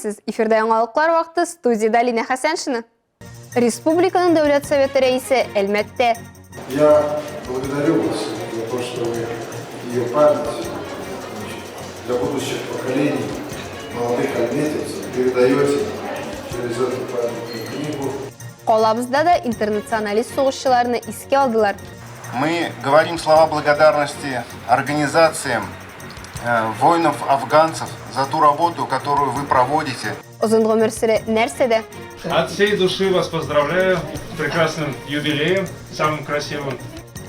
Исәнмесез! Эфирда яңалыклар вакыты, студиядә Линә Хәсәншина. Республиканың Дәүләт Советы рәисе Әлмәттә. Я благодарю вас за то, что вы ее память, значит, для будущих поколений молодых альметьевцев передаете через эту памятную книгу. Калабызда да интернационалист сугышчыларны искә алдылар. Мы говорим слова благодарности организациям воинов-афганцев за ту работу, которую вы проводите. Озын гомер сере нәрсәдә? От всей души вас поздравляю с прекрасным юбилеем, самым красивым.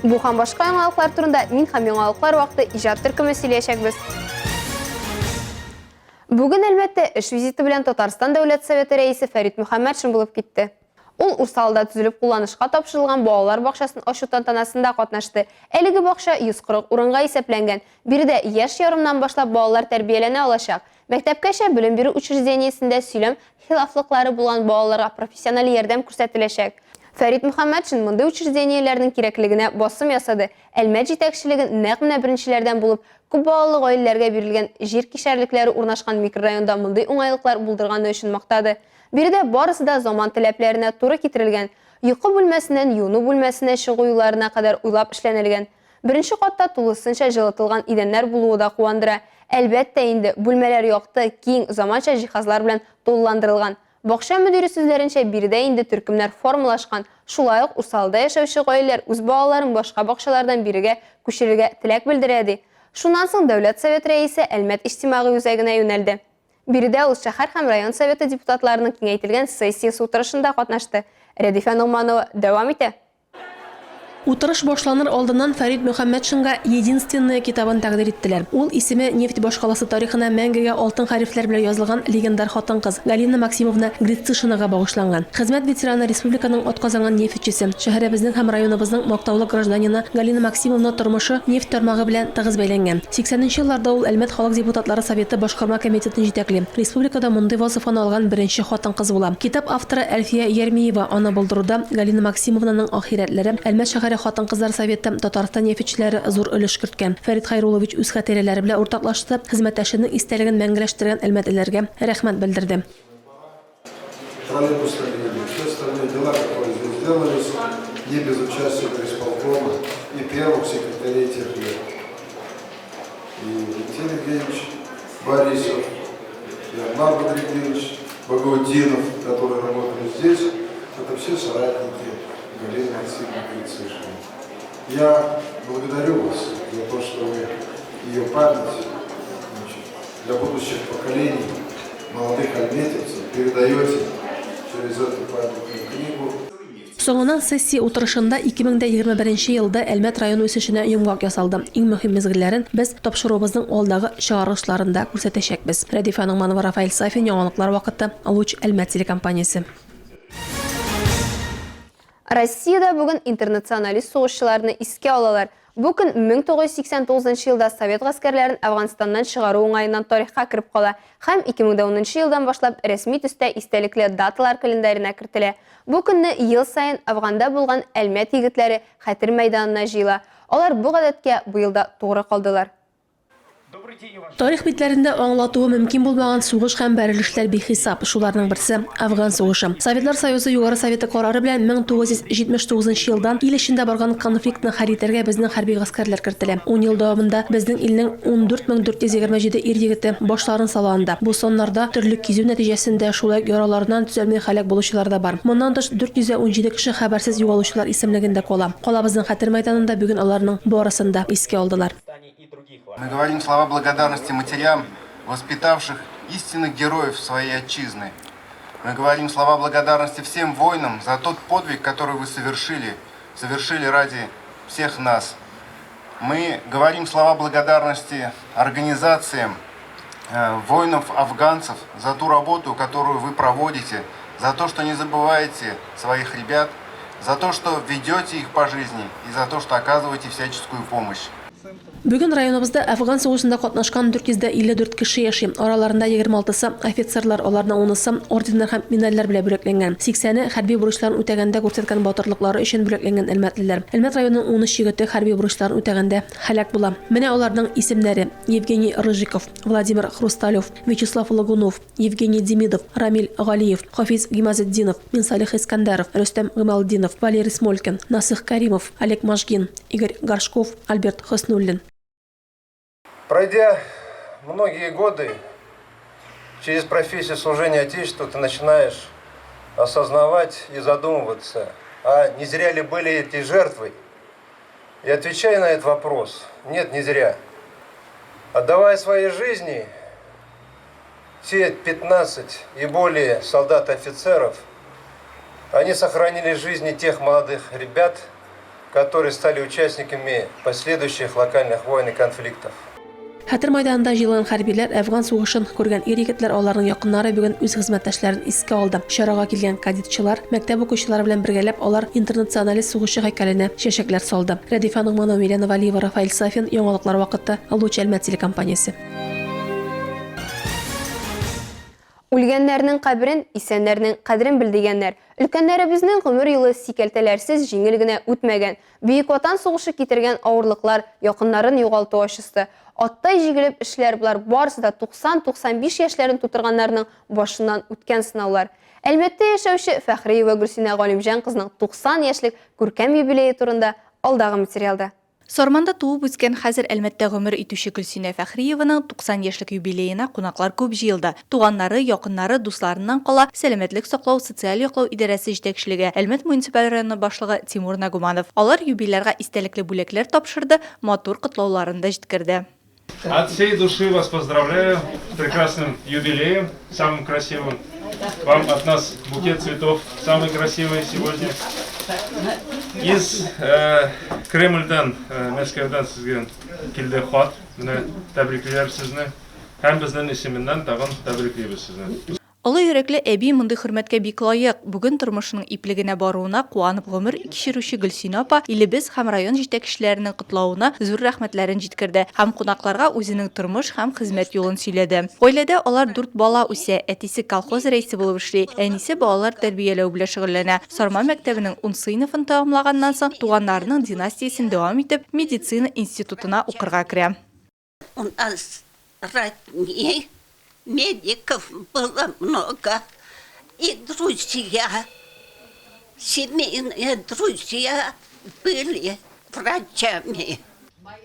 Бу һәм башка яңалыклар турында мин һәм яңалыклар вакыты иҗат төркеме сөйләячәкбез. Бүген, әлбәттә, эш визиты белән Татарстан Дәүләт Советы рәисе Фәрит Мөхәммәтшин булып китте. Ул Урсалда төзелеп кулланышка тапшырылган балалар бакчасын ачу тантанасында катнашты. Әлеге бакча 140 урынга исәпләнгән. Биредә яшь ярымнан башлап балалар тәрбияләнә алачак. Мәктәпкәчә белем бирү учреждениесендә сөйләм хилафлыклары булган балаларга профессиональ ярдәм күрсәтеләчәк. Фәрит Мөхәммәтшин мондый учреждениеләрнең кирәклегенә басым ясады, Әлмәт җитәкчелеген нәкъ менә беренчеләрдән булып күп балалы гаиләләргә бирелгән җир кишәрлекләре урнашкан микрорайонда мондый уңайлыклар булдырганы өчен мактады. Биредә барысы да заман таләпләренә туры китерелгән. Йокы бүлмәсеннән юыну бүлмәсенә чыгу юлларына кадәр уйлап эшләнелгән. Беренче катта тулысынча җылытылган идәннәр булуы да куандыра. Әлбәттә инде, бүлмәләр якты, киң, заманча җиһазлар белән тулыландырылган. Бакча мөдире сүзләренчә, биредә инде төркемнәр формалашкан, шулай ук Усалда яшәүче гаиләләр үз балаларын башка бакчалардан бирегә күчерергә теләк белдерә, ди. Шуннан соң Дәүләт Советы рәисе Әлмәт иҗтимагый үзәгенә юнәлде. Биредә ул шәһәр һәм район Советы депутатларының киңәйтелгән сессиясе утырышында катнашты. Рәдифә Ногманова дәвам итә. Утырыш башланыр алдыннан Фәрит Мөхәммәтшинга Единственная китабын тәкъдир иттеләр. Ул исеме нефть башкаласы тарихына мәңгегә алтын хәрефләр белән язылган легендар хатын-кыз, Галина Максимовна Грицишинага багышланган. Хезмәт ветераны, республиканың атказанган нефтьчесе, шәһәребезнең һәм районыбызның мактаулы гражданины Галина Максимовна тормышы нефть тармагы белән тыгыз бәйләнгән. Сиксәненче елларда ул Әлмәт халык депутатлары Советы башкарма комитетын җитәкли. Республикада мондый вазыйфаны алган беренче хатын-кыз була. Китап авторы Әлфия Ярмиева аны булдыруда Галина Максимовнаның ахирәтләре, Әлмәт шәһәре хатын-кызлар советы, Татарстан нефтьчеләре зур өлеш керткән. Фәрит Хәйруллович үз хатирәләре белән уртаклашты, хезмәттәшенең истәлеген мәңгеләштергән әлмәтлеләргә рәхмәт белдерде. Троллейбусная линия, все остальные дела, которые здесь делались, не без участия горисполкома и первых секретарей тех лет. И Валентин Евгеньевич Борисов, и Анвар Бадретдинович Багаутдинов, которые работали здесь, это все соратники Галины Максимовны Грицишиной. Я благодарю вас за то, что вы ее память, значит, для будущих поколений молодых альметьевцев передаете через эту памятную книгу. Соңыннан сессия утырышында 2021 елда Әлмәт районы үсешенә йомгак ясалды. Иң мөһим мизгелләрен без тапшыруыбызның алдагы чыгарылышларында күрсәтәчәкбез. Рәдифә Ногманова, Рафаэль Сафин, Яңалыклар вакыты, Луч Әлмәт телекомпаниясе. Россиядә бүген интернационалист сугышчыларны искә алалар. Бу көн 1989 нчы елда совет гаскәрләрен Әфганстаннан чыгару уңаеннан тарихка кереп кала һәм 2010 нчы елдан башлап рәсми төстә истәлекле даталар календарена кертелә. Бу көнне ел саен Әфганда булган Әлмәт егетләре Хәтер мәйданына җыела. Алар бу гадәткә быел да тугры калдылар. Тарих битләрендә аңлатуы мөмкин булмаган сугыш һәм бәрелешләр бихисап. Шуларның берсе, Әфган сугышы. Советлар Союзы Югары Советы карары белән 1979 елдан ил эчендә барган конфликтны хәл итәргә безнең хәрби гаскәрләр кертелә. Ун ел дәвамында безнең илнең 14427 ир-егете башларын сала анда. Бу саннарда төрле кизү нәтиҗәсендә, шулай ук яраларыннан төзәлми һәлак булучылар да бар. Моннан тыш, 417 кеше хәбәрсез югалучылар исемлегендә кала. Калабызның Хәтер мәйданында бүген аларның барысын да искә алдылар. Мы говорим слова благодарности матерям, воспитавших истинных героев своей отчизны. Мы говорим слова благодарности всем воинам за тот подвиг, который вы совершили, совершили ради всех нас. Мы говорим слова благодарности организациям воинов-афганцев за ту работу, которую вы проводите, за то, что не забываете своих ребят, за то, что ведете их по жизни и за то, что оказываете всяческую помощь. Бүген районыбызда Әфган сугышында катнашкан 454 кеше яши. Араларында 26-сы, офицерлар, аларның унысы орденнар һәм медальләр белән бүләкләнгән. Сиксәне, хәрби бурычларын үтәгәндә күрсәткән батырлыклары өчен бүләкләнгән әлмәтлеләр. Әлмәт районының 13 егете хәрби бурычларын үтәгәндә һәлак була. Менә аларның исемнәре, Евгений Рыжиков, Владимир Хрусталев, Вячеслав Логунов, Евгений Демидов, Рамил Галиев, Хафиз Гимазетдинов, Минсалих Искәндәров, Рөстәм Гыймалтдинов, Валерий Смолькин, Насых Кәримов, Олег Можгин, Игорь Горшков, Альберт Хөснуллин. Пройдя многие годы через профессию служения Отечеству, ты начинаешь осознавать и задумываться, а не зря ли были эти жертвы? И отвечая на этот вопрос, нет, не зря. Отдавая свои жизни, те 15 и более солдат и офицеров, они сохранили жизни тех молодых ребят, которые стали участниками последующих локальных войн и конфликтов. Хәтер майданында җыелган хәрбиләр, Әфган сугышын күргән ир-егетләр, аларның якыннары бүген үз хезмәттәшләрен искә алды. Чарага килгән кадетчылар, мәктәп укучылары белән бергәләп алар интернационалист сугышчы һәйкәленә чәчәкләр салды. Рәдифә Ногманова, Милена Вәлиева, Рафаэль Сафин, Яңалыклар вакыты, Луч Әлмәт телекомпаниясе. Үлгәннәрнең каберен, исәннәрнең кадерен бел дигәннәр. Өлкәннәребезнең гомер юлы сикәлтәләрсез җиңел генә үтмәгән. Бөек Ватан сугышы китергән авырлыклар, якыннарын югалту ачысы, аттай җигелеп эшләр, болар барысы да 90-95 яшьләрен тутырганнарның башыннан үткән сынаулар. Әлмәттә яшәүче Фәхриева Гөлсинә Галимҗан кызының 90 яшьлек күркәм юбилее турында алдагы материалда. Сарманда туып үскән, хәзер Әлмәттә гомер итүче Гөлсинә Фәхриеваның 90 яшьлек юбилеена кунаклар күп җыелды. Туганнары, якыннары, дусларыннан кала, сәламәтлек саклау, социаль яклау идарәсе җитәкчелеге, Әлмәт муниципаль районы башлыгы Тимур Нагуманов. Алар юбилярга истәлекле бүләкләр тапшырды, матур котлауларын да җиткерде. От всей души вас поздравляю с прекрасным юбилеем, самым красивым. Вам от нас букет цветов, самый красивый сегодня. Из э, Кремльдән, э, Мәскәүдән сезгә килде хат. Менә тәбриклиләр сезне. Һәм безнең исеменнән тагын тәбриклибез сезне. Олы йөрәкле әби мондый хөрмәткә бик лаек. Бүген тормышының ипле генә баруына куанып гомер кичерүче Гөлсинә апа илебез һәм район җитәкчеләренең котлавына зур рәхмәтләрен җиткерде һәм кунакларга үзенең тормыш һәм хезмәт юлын сөйләде. Гаиләдә алар дүрт бала үсә, әтисе колхоз рәисе булып эшли, әнисе балалар тәрбияләү белән шөгыльләнә. Сарман мәктәбенең ун сыйныфын тәмамлаганнан соң, туганнарының династиясен дәвам итеп, медицина институтына укырга керә. У нас родни медиков было много. И друзья, семейные друзья были врачами.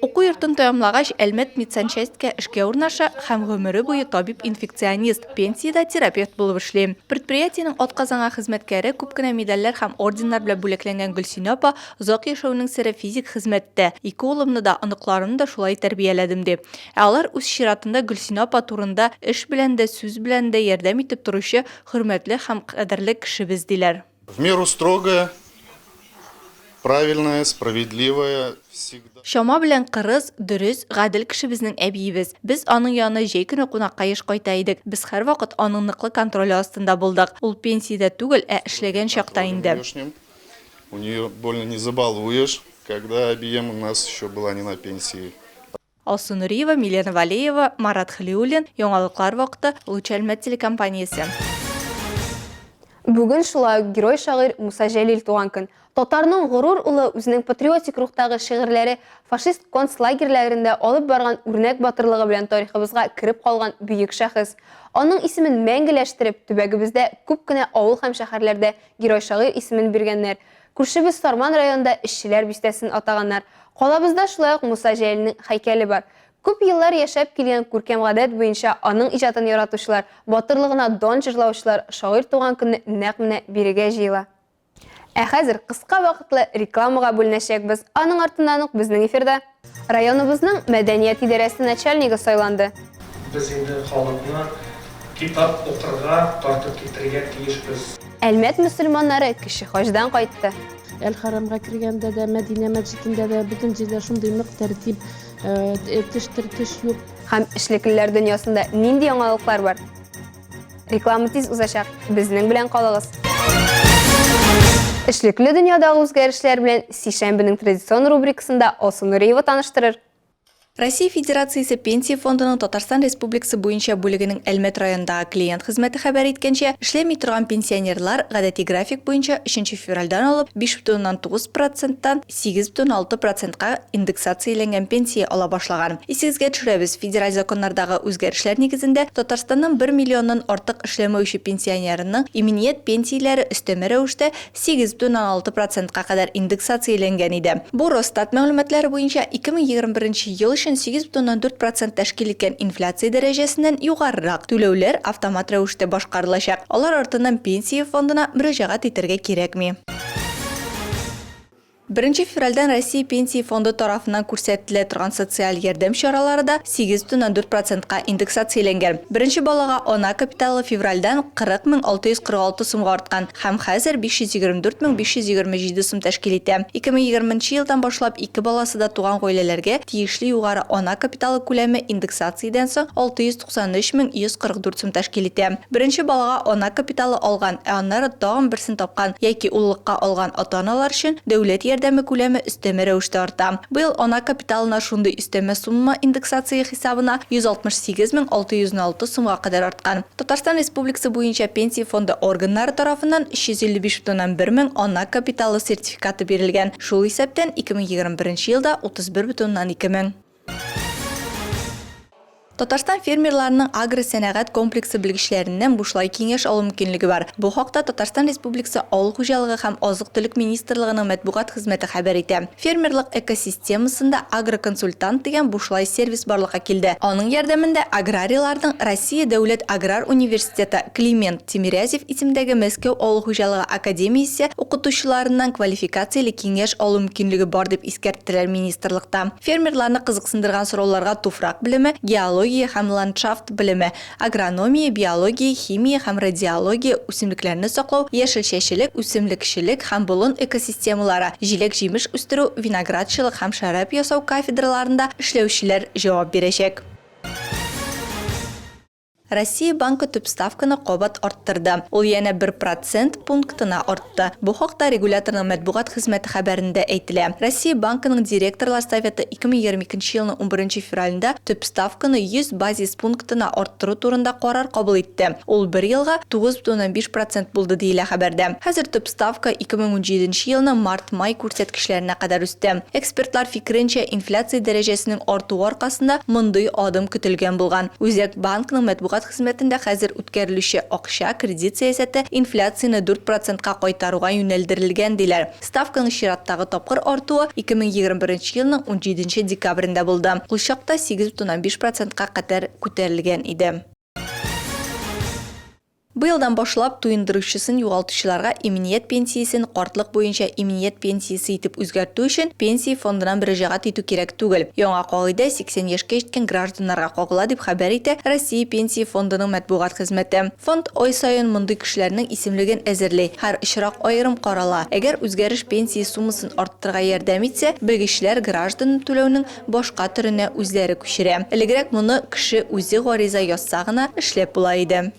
Уку йортын тәмамлагач, Әлмәт медсанчастькә эшкә урнаша һәм гомере буе табиб-инфекционист, пенсиядә терапевт булып эшли. Предприятиенең атказанган хезмәткәре, күп кенә медальләр һәм орденнар белән бүләкләнгән Гөлсинә апа Озак яшәүнең сере физик хезмәттә. Ике улымны да, оныкларымны да шулай тәрбияләдем, ди. Ә алар үз чиратында Гөлсинә апа турында эш белән дә, сүз белән дә ярдәм итеп торучы хөрмәтле һәм кадерле кешебез, диләр. В меру строгая, правильная, справедливая, всегда. Чама белән кырыс, дөрес, гадел кеше безнең әбиебез. Без аның янына җәй көне кунакка еш кайта идек. Без һәрвакыт аның ныклы контроле астында булдык. Ул пенсиядә түгел, ә эшләгән чакта инде. У нее больно не забалуешь, когда Абием у нас еще была не на пенсии. Алсу Нуриева, Милена Валеева, Марат Хәлиуллин, Яңалыклар вакыты, Луч Әлмәт телекомпаниясе. Бүген шулай ук герой-шагыйрь Муса Җәлил туган көн. Татарның горур улы үзенең патриотик рухтагы шигырьләре, фашист концлагерьләрендә алып барган үрнәк батырлыгы белән тарихыбызга кереп калган бөек шәхес. Аның исемен мәңгеләштереп, төбәгебездә күп кенә авыл һәм шәһәрләрдә Герой-шагыйрь исемен биргәннәр. Күршебез Сарман районында Эшчеләр бистәсен атаганнар. Калабызда шулай ук Муса Җәлилнең һәйкәле бар. Күп еллар яшәп килгән күркәм гадәт буенча аның иҗатын яратучылар, батырлыгына дан җырлаучылар шагыйрь туган көнне нәкъ менә бирегә җыела. Ә хәзер кыска вакытлы рекламага бүленәчәкбез. Аның артыннан ук безнең эфирда. Районыбызның мәдәният идарәсе начальнигы сайланды. Без инде халыкны китап укырга тартып китерергә тиешбез. Әлмәт мөселманнары кече хаҗдан кайтты. Әл-Харамга кергәндә дә, Мәдинә мәчетендә дә, бөтен җирдә шундый нык тәртип, этеш-төртеш юк. Һәм эшлеклеләр дөньясында нинди яңалыклар бар? Реклама тиз узачак, безнең белән калыгыз. Эшлекле дөньядагы үзгәрешләр белән сишәмбенең традицион рубрикасында Алсу Нуриева таныштырыр. Россия Федерациясе Пенсия фондының Татарстан Республикасы буенча бүлегенең Әлмәт районындагы клиент хезмәте хәбәр иткәнчә, эшләми торган пенсионерлар гадәти график буенча өченче февральдән алып 5,9 проценттан 8,6 процентка индексацияләнгән пенсия ала башлаган. Исегезгә төшерәбез, федераль законнардагы үзгәрешләр нигезендә, Татарстанның бер миллионнан артык эшләмәүче пенсионерының иминият пенсияләре өстәмә рәвештә 8,6 процентка кадәр индексацияләнгән иде. Бу Росстат мәгълүматлары буенча 2021 ел өчен 8,4 процент тәшкил иткән инфляция дәрәҗәсеннән югарырак. Түләүләр автомат рәвештә башкарылачак, алар артыннан Пенсия фондына мөрәҗәгать итәргә кирәкми. Беренче февральдән Россия Пенсия фонды тарафыннан күрсәтелә торган социаль ярдәм чаралары да 8,4 процентка индексацияләнгән. Беренче балага ана капиталы февральдән 40 мең 646 сумга арткан һәм хәзер 524 мең 527 сум тәшкил итә. 2020 нче елдан башлап ике баласы да туган гаиләләргә тиешле югары ана капиталы күләме индексациядән соң 693 мең 144 сум тәшкил итә. Беренче балага ана капиталы алган, ә аннары тагын берсен тапкан яки уллыкка алган ата-аналар өчен дәүләт ярдәме күләме өстәмә рәвештә арта. Быел ана капиталына шундый өстәмә сумма индексация хисабына 168 мең 606 сумга кадәр арткан. Татарстан Республикасы буенча Пенсия фонды органнары тарафыннан 355,1 мең ана капиталы сертификаты бирелгән, шул исәптән 2021 елда 31,2 мең. Татарстан фермерларының агросәнәгать комплексы белгечләреннән бушлай киңәш алу мөмкинлеге бар. Бу хакта Татарстан Республикасы Авыл хуҗалыгы һәм азык-төлек министрлыгының матбугат хезмәте хәбәр итә. Фермерлык экосистемасында Агроконсультант дигән бушлай сервис барлыкка килде. Аның ярдәмендә аграрийларның Россия дәүләт аграр университеты Климент Тимирязев исемендәге Мәскәү авыл хуҗалыгы академиясе укытучыларыннан квалификацияле киңәш алу мөмкинлеге бар, дип искәрттеләр министрлыкта. Фермерларны кызыксындырган сорауларга туфрак белеме, геология һәм ландшафт белеме, агрономия, биология, химия һәм радиология, үсемлекләрне саклау, яшелчәчелек, үсемлекчелек һәм болын экосистемалары, җиләк-җимеш үстерү, виноградчылык һәм шәраб ясау кафедраларында эшләүчеләр җавап бирәчәк. Россия Банкы төп ставканы кабат арттырды. Ул янә бер процент пунктына артты. Бу хакта регуляторның матбугат хезмәте хәбәрендә әйтелә. Россия Банкының директорлар советы 2022 елның унберенче февралендә төп ставканы 100 базис пунктына арттыру турында карар кабул итте. Ул бер елга 9,5 процент булды, диелә хәбәрдә. Хәзер төп ставка 2017 елның март-май күрсәткечләренә кадәр үсте. Экспертлар фикеренчә, инфляция дәрәҗәсенең артуы аркасында мондый адым көтелгән булган. Үзәк банкның матбугат хезмәтендә хәзер үткәрелүче акча, кредит сәясәте инфляцияне дүрт процентка кайтаруга юнәлдерелгән, диләр. Ставканың чираттагы тапкыр артуы 2021 елның унҗиденче декабрендә булды. Ул чакта 8,5 процентка кадәр күтәрелгән иде. Быелдан башлап туендыручысын югалтучыларга иминият пенсиясен картлык буенча иминият пенсиясе итеп үзгәртү өчен Пенсия фондына мөрәҗәгать итү кирәк түгел. Яңа кагыйдә 80 яшькә җиткән гражданнарга кагыла, дип хәбәр итә Россия Пенсия фондының матбугат хезмәте. Фонд ай саен мондый кешеләрнең исемлеген әзерли. Һәр очрак аерым карала. Әгәр үзгәреш пенсия суммасын арттырырга ярдәм итсә, белгечләр гражданны түләүнең башка төренә үзләре күчерә. Элегрәк моны кеше үзе гариза язса гына эшләп була иде.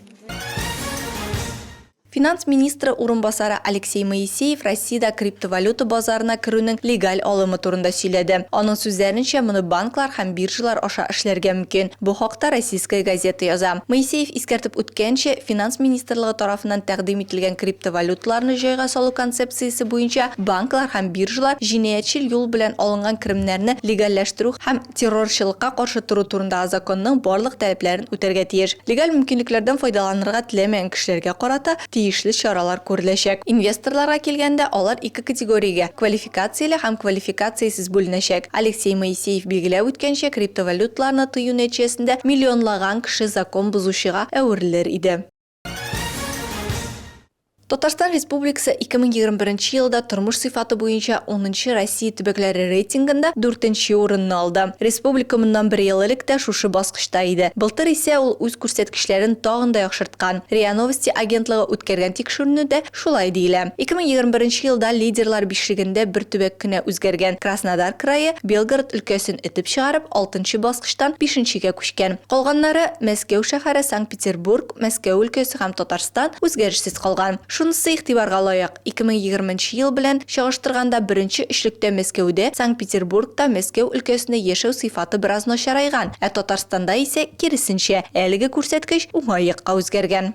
Финанс министры урынбасары Алексей Моисеев Россиядә криптовалюта базарына керүнең легаль алымы турында сөйләде. Аның сүзләренчә, моны банклар һәм биржалар аша эшләргә мөмкин. Бу хакта Российская газета яза. Моисеев искәртеп үткәнчә, Финанс министрлыгы тарафыннан тәкъдим ителгән криптовалюталарны җайга салу концепциясе буенча банклар һәм биржалар җинаятьчел юл белән алынган керемнәрне легальләштерү һәм террорчылыкка каршы тору турындагы законның барлык таләпләрен үтәргә тиеш. Легаль мөмкинлекләрдән файдаланырга теләмәгән кешеләргә карата тиешле чаралар күреләчәк. Инвесторларга килгәндә, алар ике категориягә, квалификацияле һәм квалификациясез бүленәчәк. Алексей Моисеев билгеләп үткәнчә, криптовалюталарны тыю нәтиҗәсендә миллионлаган кеше закон бозучыга әверелер иде. Татарстан Республикасы 2021 елда тормыш сыйфаты буенча унынчы Россия төбәкләре рейтингында дүртенче урынны алды. Республика моннан бер ел элек тә шушы баскычта иде. Былтыр исә ул үз күрсәткечләрен тагын да яхшырткан. РИА Новости агентлыгы үткәргән тикшеренүдә шулай диелә. 2021 елда лидерлар бишлегендә бер төбәк кенә үзгәргән, Краснодар крае Белгород өлкәсен этеп чыгарып, алтынчы баскычтан бишенчегә күчкән. Калганнары, Мәскәү шәһәре, Санкт-Петербург, Мәскәү өлкәсе һәм Татарстан үзгәрешсез калган. Шунысы игътибарга лаек, 2020 нче ел белән чагыштырганда беренче өчлектә Мәскәүдә, Санкт-Петербургта, Мәскәү өлкәсендә яшәү сыйфаты бераз начарайган, ә Татарстанда исә, киресенчә, әлеге күрсәткеч уңай якка үзгәргән.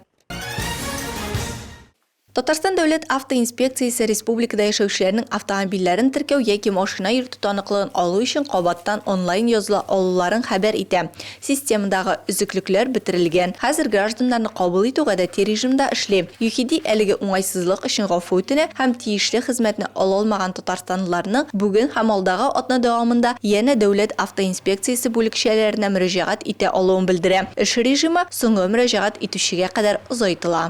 Татарстан дәүләт автоинспекциясе республикада яшәүчеләрнең автомобильләрен теркәү яки машина йөртү таныклыгын алу өчен кабаттан онлайн языла алуларын хәбәр итә. Системадагы өзеклекләр бетерелгән. Хәзер гражданнарны кабул итү гадәти режимда эшли. ЮХИДИ әлеге уңайсызлык өчен гафу үтенә һәм тиешле хезмәтне ала алмаган татарстанлыларның бүген һәм алдагы атна дәвамында янә дәүләт автоинспекциясе бүлекчәләренә мөрәҗәгать итә алуын белдерә. Эш режимы соңгы мөрәҗәгать итүчегә кадәр озайтыла.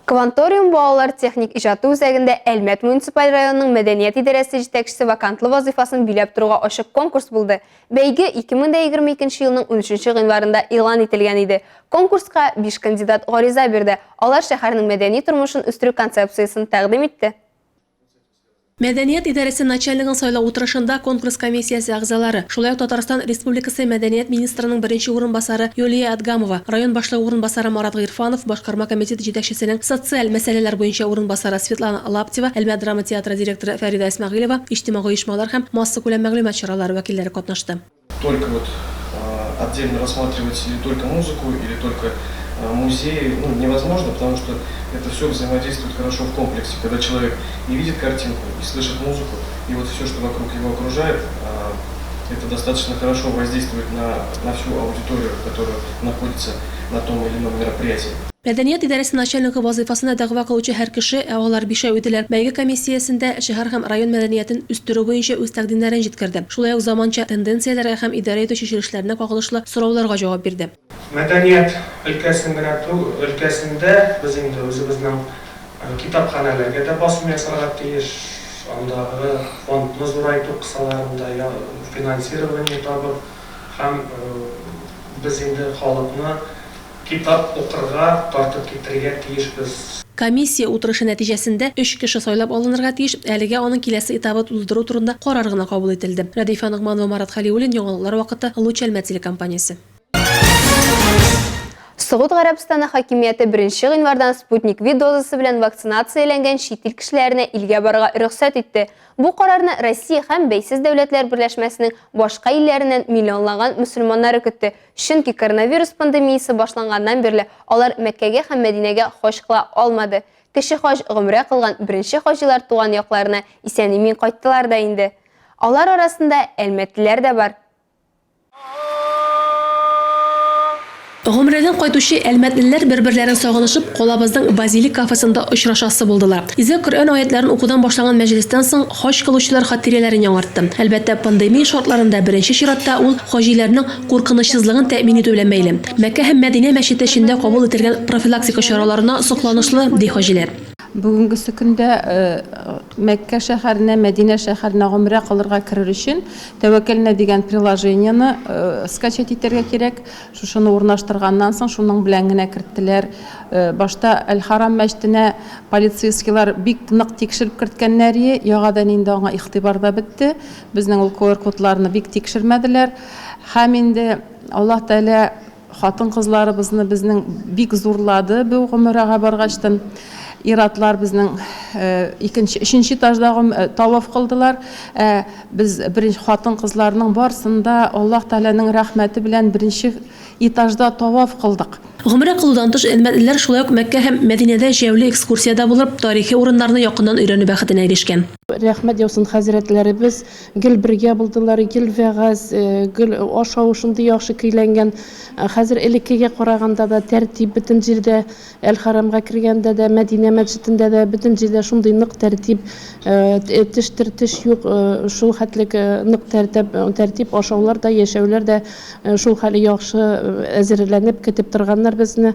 Кванториум балалар техник иҗаты үзәгендә Әлмәт муниципаль районының мәдәният идарәсе җитәкчесе вакантлы вазыйфасын биләп торуга ачык конкурс булды. Бәйге 2022 елның 13 гыйнварында игълан ителгән иде. Конкурска биш кандидат гариза бирде. Алар шәһәрнең мәдәни тормышын үстерү концепциясен тәкъдим итте. Мәдәният идарәсе начальнигын сайлау утырышында конкурс комиссиясе әгъзалары, шулай ук Татарстан Республикасы мәдәният министрының беренче урынбасары Юлия Әдгамова, район башлыгы урынбасары Марат Гыйрфанов, башкарма комитет җитәкчесенең социаль мәсьәләләр буенча урынбасары Светлана Лаптева, Әлмәт драма театры директоры Фәридә Исмәгыйлева, иҗтимагый оешмалар һәм массакүләм мәгълүмат чаралары вәкилләре катнашты. Только вот отдельно рассматривать или только музыку, или только музеи, ну, невозможно, потому что это все взаимодействует хорошо в комплексе, когда человек и видит картинку, и слышит музыку, и вот все, что вокруг его окружает, это достаточно хорошо воздействует на, на всю аудиторию, которая находится на том или ином мероприятии. Мәдәният идарәсе начальнигы вазыйфасына дәгъва кылучы һәр кеше, ә алар бишәү иделәр, бәйге комиссиясендә шәһәр һәм район мәдәниятен үстерү буенча үз тәкъдимнәрен җиткерде, шулай ук заманча тенденцияләргә һәм идарә итү чишелешләренә кагылышлы сорауларга җавап бирде. Мәдәният өлкәсен генә өлкәсендә без инде үзебезнең китапханәләргә дә басым ясарга тиеш, андагы фондны зурайту кысаларында финансирование табып һәм без инде халыкны Китап укырга тартып китерергә тиешбез. Комиссия утырышы нәтиҗәсендә өч кеше сайлап алынырга тиеш, әлегә аның киләсе этабы уздыру турында карар гына кабул ителде. Рәдифә Ногманова, Марат Хәлиуллин, Яңалыклар вакыты, Луч Әлмәт телекомпаниясе. Согуд Гарәбстаны хакимияте беренче гыйнвардан Спутник Ви дозасы белән вакцинацияләнгән чит ил кешеләренә илгә барырга рөхсәт итте. Бу карарны Россия һәм Бәйсез дәүләтләр берләшмәсенең башка илләреннән миллионлаган мөселманнары көтте. Чөнки коронавирус пандемиясе башланганнан бирле алар Мәккәгә һәм Мәдинәгә хаҗ кыла алмады. Кече хаҗ, гомрә кылган беренче хаҗилар туган якларына исән-имин кайттылар да инде. Алар арасында әлмәтлеләр дә бар. Гомрәдән кайтучы әлмәтлеләр бер-берләрен сагынышып, калабызның Базилик кафесында очрашасы булдылар. Изге Коръән аятьләрен укудан башланган мәҗлестән соң, хаҗ кылучылар хатирәләрен яңартты. Әлбәттә, пандемия шартларында беренче чиратта ул хаҗиләрнең куркынычсызлыгын тәэмин итү белән бәйле. Мәккә һәм Мәдинә мәчете эчендә кабул ителгән профилактика чараларына сокланышлы, ди хаҗиләр. Бүгенгесе көндә Мәккә шәһәренә, Мәдинә шәһәренә гомрә кылырга керер өчен Тәвәккәлнә дигән приложениене скачать итәргә кирәк. Шушыны урнаштырганнан соң, шуның белән генә керттеләр. Башта Әл-Харам мәчетенә полицейскийлар бик нык тикшереп керткәннәрие, яңадан инде аңа игътибар да бетте. Безнең ул QR-кодларны бик тикшермәделәр. Һәм инде Аллаһ Тәгалә хатын-кызларыбызны безнең бик зурлады бу гомрәгә баргачтын. Ир-атлар безнең икенче, өченче этажда таваф кылдылар. Ә без беренче хатын-кызларның барысын да Аллаһ Тәгаләнең рәхмәте белән беренче этажда таваф кылдык. Гомрә кылудан тыш, әлмәтлеләр шулай ук Мәккә һәм Мәдинәдә җәяүле экскурсиядә булып, тарихи урыннарны якыннан өйрәнү бәхетенә ирешкән. Рәхмәт яусын, хәзрәтләребез гел бергә булдылар, гел вәгазь, гел ашау шундый яхшы көйләнгән. Хәзер элеккегә караганда да тәртип бөтен җирдә, Әл-Хәрамга кергәндә дә, Мәдинә мәчетендә дә бөтен җирдә шундый нык тәртип, теш-тертеш юк, шул хәтлек нык тәртип, ашаулар да, яшәүләр дә шул хәле яхшы әзерләнеп көтеп торганнар безне.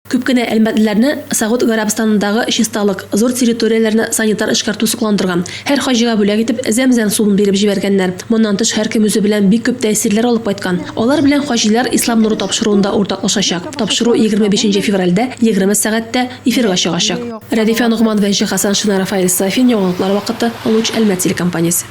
Күп кенә әлмәтлеләрне Согуд Гарәбстанындагы чисталык, зур территорияләрне санитар эшкәртү сокландырган. Һәр хаҗига бүләк итеп зәм-зәм суын биреп җибәргәннәр. Моннан тыш һәркем үзе белән бик күп тәэсирләр алып кайткан. Алар белән хаҗилар Ислам нуры тапшыруында уртаклашачак. Тапшыру 25 нче февральдә 20 сәгатьтә эфирга чыгачак. Рәдифә Ногманова, Энҗе Хәсәншина, Рафаэль Сафин, Яңалыклар вакыты, Луч Әлмәт телекомпаниясе.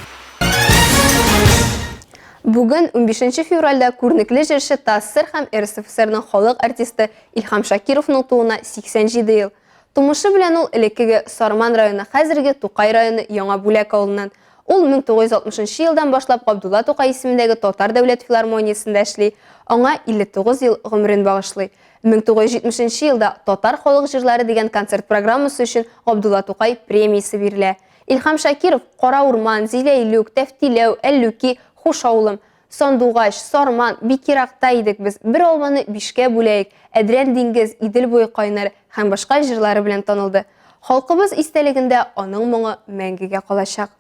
Бүген, унбишенче февральдә, күренекле җырчы, ТАССР һәм РСФСРның халык артисты Илһам Шакировның тууына 87 ел. Тумышы белән ул элеккеге Сарман районы, хәзерге Тукай районы Яңа Бүләк авылыннан. Ул 1960 нчы елдан башлап Габдулла Тукай исемендәге Татар дәүләт филармониясендә эшли, аңа 59 ел гомерен багышлый. 1970 нче елда Татар халык җырлары дигән концерт программасы өчен Габдулла Тукай премиясе бирелә. Илһам Шакиров Кара урман, Зиләйлүк, Тәфтиләү, Әллүки, Хуш авылым, Сандугач, Сарман, Бик еракта идек без, Бер алманы бишкә бүләек, Әдрән диңгез, Идел буе кайнар һәм башка җырлары белән танылды. Халкыбыз истәлегендә аның моңы мәңгегә калачак.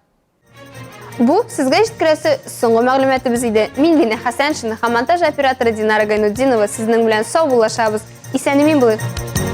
Бу сезгә җиткерәсе соңгы мәгълүматыбыз иде. Мин Лина Хәсәншина һәм монтаж операторы Динара Гайнутдинова сезнең белән саубуллашабыз. Исән-имин булыйк!